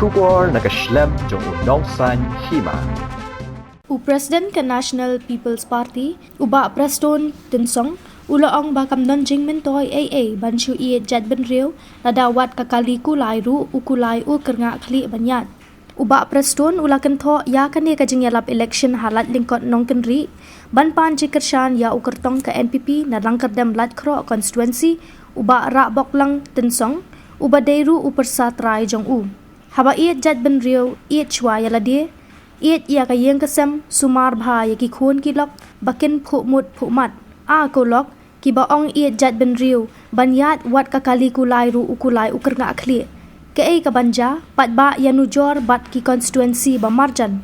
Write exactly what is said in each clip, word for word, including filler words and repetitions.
Khubor na ka shlem jong u Nongsaiñ Hima. U President ka National People's Party, u Bah Prestone Tynsong, u la ong ba kam don jingmyntoi ei ei ban shu ïeit jaitbynriew, lada wat ka kali kulai ruh u kulai u kyrngah khlieh ban ïaid. U Bah Prestone u la kynthoh ïa kane ka jingïalap election ha Laitlingkot Nongkynrih, ban pan jingkyrshan ïa u kyrtong ka N P P na Langkyrdem Laitkroh constituency, u Bah Rahboklang Tynsong, uba dei ruh u pyrsa trai jong u. Haba ïeit jaitbynriew, ïeit shuwa ïa lade, ïeit ïa ka ïing ka sem, sumar bha ïa ki khun ki lok, ba kin phuh mut phuh mat. A ko lok, kiba ong ïeit jaitbynriew, ban ïaid wat ka kali kulai ruh u kulai u kyrngah khlieh. Kaei kaban jia, paidbah ïanujor bad ki constituency ba marjan.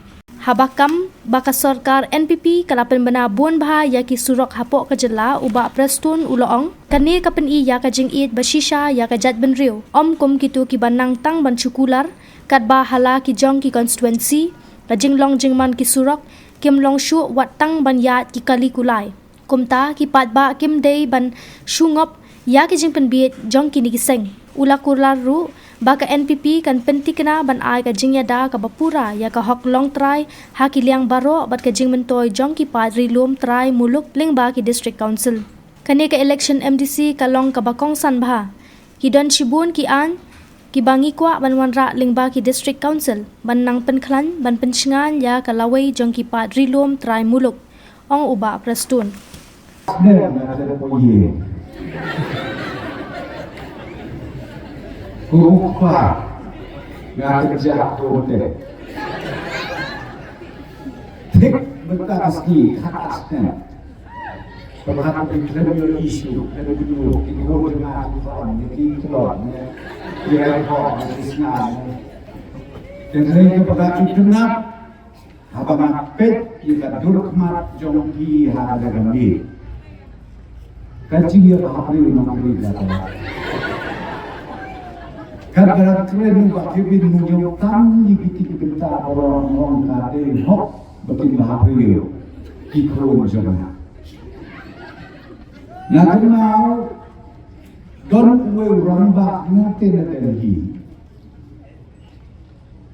Haba kam ba ka sorkar N P P ka la pynbna bun bha ïa ki surok hapoh ka jylla, u Bah Prestone u la ong, kane ka pyni ïa ka jingïeit ba shisha ïa ka jaitbynriew. Ym kum kito kiba nang tang ban shu kular, katba ha la ki jong ki constituency, ka jinglong jingman ki surok, kim long shuh wat tang ban ïaid ki kali kulai. Kumta ki paidbah kim dei ban shu ngop ïa ki jingpynbieit jong kine ki seng. U la kular ruh ba ka N P P kan pynthikna ban ai ka jingïada kaba pura ïa ka hok longtrai ha ki liang baroh bad ka jingmyntoi jong ki paid ri lum trai muluk lyngba ki District Council. Kane ka election M D C ka long kaba kongsan bha. Ki don shibun ki aiñ kiba ngi kwah ban wanrah lyngba ki District Council ban nang pynkhlaiñ ban pynshngaiñ ïa ka lawei jong ki paid ri lum trai muluk, ong u Bah Prestone. Ne, nga te po ye. Ko pa, nga te ja ko te. Thik mynta ka sngi, khat ar snem. Pynhap pynklem ïa issue, khlem ïa ki khun jong nga ki khun, ïa ki khlot, ïa ki rai khot, ïa ki snam. Te dei kaba nga itynnad, haba nga peit ïa ka dur khmat jong ki ha ka jaka mih. Ka jingïa ba hap riew nongri ka ta. Ka ba kren ba ki bin mu ñiew tam ïa ki ti ki bynta ba rong rong ka dei hok ba kin ba hap riew ki khun jong nga. Na kynmaw don uwei u rangbah na te na Delhi.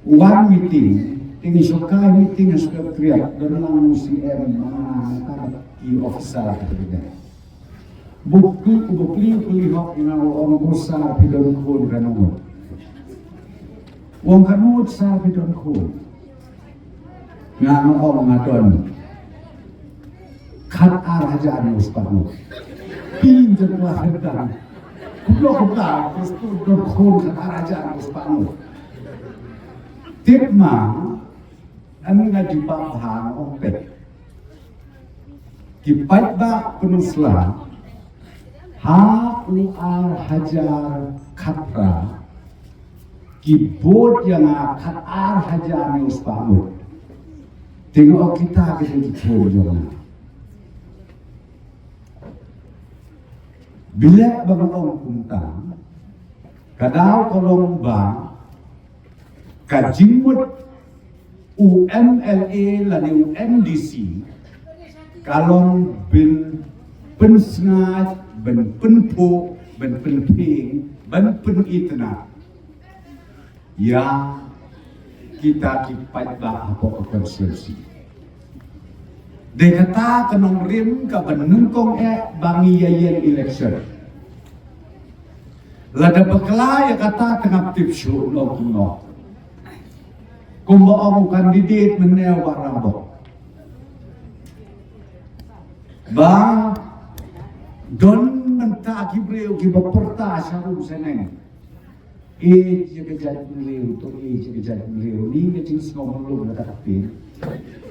Wan meeting, te ngi shu kai meeting ha Secretariat, don lang u C M, ma, ma, ki officer ki te. Buk ki, buk li, buk li hok nga ong ko sir phi don khun kano. Ong kano sir phi don khun. Nga ong nga don. Khat ar hajar ngut spah ngut. Pyn jong la hajar. Kumno kumta, terus tu don khun khat ar hajar ngut spah ngut. Tip ma, ani nga jubab ha ong pet. Ki paidbah Pynursla, ha u ar hajar khatphra, ki bud ïa nga khat ar hajar ngut spah ngut. Te nga ong kita ki dei ki khun jong nga. Bileh ba nga ong kumta, ka daw ka long ba ka jingmut u M L A lane u M D C ka long ban pynsngaid, ban pynphuh, ban pynphieng, ban pynitynnad ïa kita ki paidbah hapoh ka constituency. Dei kata ka nongrim kaba nyngkong eh ba ngi ïa ïeng election. Lada bakla ïa kata te ngam tip shuh noh kumno. Kumba ong u candidate mynne u Bah Rahbok. Ba don mynta ki briew kiba pyrta sha rum sha neng. Ïeit ïa ka jaitbynriew, to ïeit ïa ka jaitbynriew. Ni ka jingsngew mluh na ka pyrthei.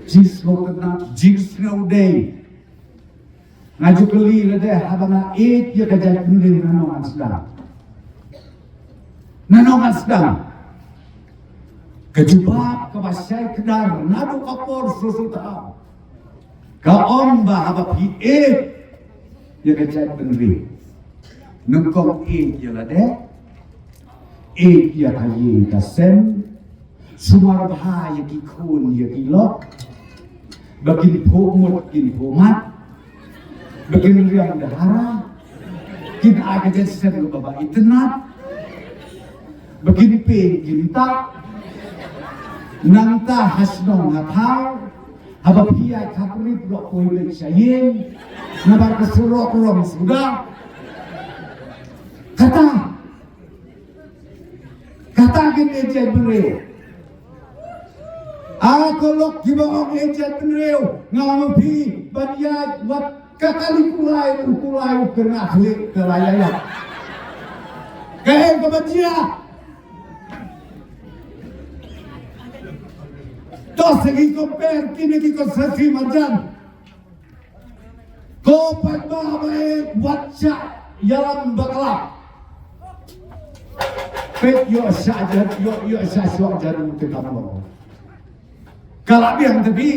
Jingsngew tynnat, jingsngew dei. Nga ju kylli lade, haba nga ïeit ïa ka jaitbynriew, nano ngan sdang? Nano ngan sdang? Ka jubab kaba shai kdar naduh ka por shuh shuh ta. Ka ong ba haba phi ïeit ïa ka jaitbynriew, nyngkong ïeit ïa lade, ïeit ïa ka ïing ka sem, sumar bha ïa ki khun ïa ki lok, ba kin phuh mut kin phuh mat, ba kin riam da hara, kin ai ka jait sem kaba itynnad, ba kin pei kin ta, Nangta ha shnong ha thaw, haba phi ïaid khapri phi ïoh poi beit sha ïing, namar ka surok rong suda. Kata, kata kin ïeit jaitbynriew. A ko lok kiba ong ïeit jaitbynriew, nga ong phi ban ïaid wat ka kali kulai, u kulai u kyrngah khlieh ka la ïaid. Kaei kaba jia? To sa ngi compare kine ki constituency marjan. Ko paidbah ba ïeit wat shah ïalam bakla. Peit ïoh shah jan, ïoh, ïoh shah shuwa jan u te kam lo. Ka la biang te phi.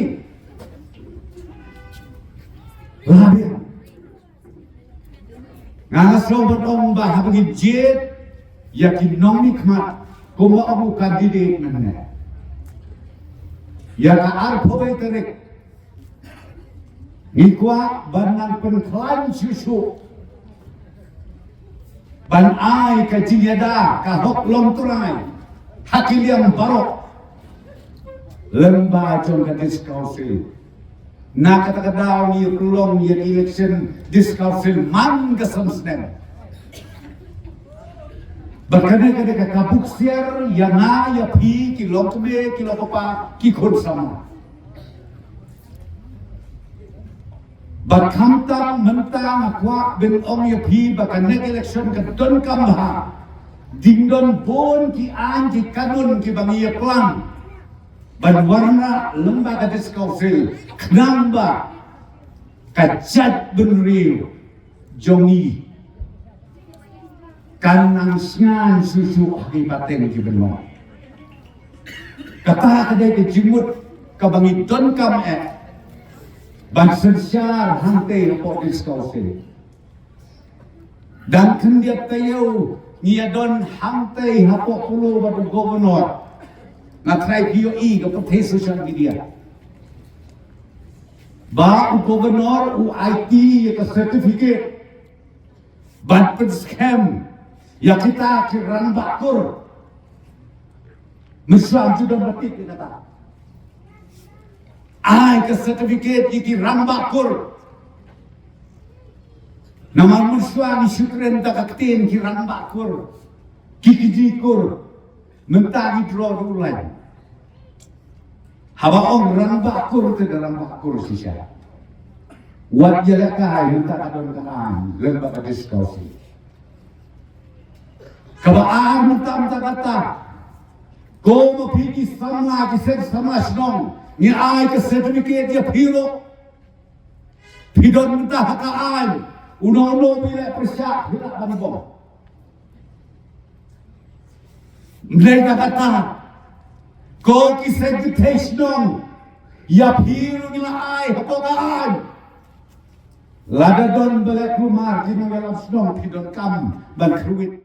La biang. Nga nga sngewbha ban ong ba haba ngi jied ïa ki nongmihkhmat kumba ong u candidate mynne, ïa ka arphew wei tarik ngi kwah ban nang pynkhlaiñ shuh shuh ban ai ka jingïada ka hok longtrai ha ki liang baroh lyngba jong ka District Council. Na kata ka daw ngi ïa pynlong ïa ka election District Council man ka san snem. Bad kane ka dei ka, ka buksiar ïa nga ïa phi ki longkmie ki longkpa ki khun samla. Bad khamtam mynta nga kwah ban ong ïa phi ba kane ka election ka donkam bha. Dang don bun ki aiñ ki kanun kiba ngi ïa plang ban wanrah lyngba ka District Council khnang ba ka jaitbynriew jong ngi kan nang sngewsih shuh shuh ha ki pateng ki bynriew. Kata ka dei ka jingmut kaba ngi donkam eh ban synshar hangtei hapoh District Council. Dang khyndiat taïew ngi ïa don hangtei hapoh Polo bad u Governor. Nga tharai phi ïohi ka pyrthei social media ba u Governor u aiti ïa ka certificate ban pynskhem ïa kita ki rangbah kur. Mynshuwa ju don ba tip ïa kata. Ai ka certificate ïa ki rangbah kur. Namar mynshuwa ngi shu kren da ka ktien ki rangbah kur, ki kiji kur. Mynta ngi draw da u lain. Haba ong rangbah kur te da rangbah kur shisha. Wat ïalehkai mynta ka don ka aiñ lyngba ka District Council. Kaba ar mynta mynta kata, ko ma phi ki samla ki seng samla shnong, ngi ai ka certificate ïa phi ruh. Phi don mynta ha ka aiñ, uno uno phi leh pyrshah phi lah ban bom. Mlei ka kata, ko ki seng kynthei shnong, ïa phi ruh ngi la ai hapoh ka aiñ. Lada don ba leh kulmar ki nongïalam shnong phi donkam ban kyrwit.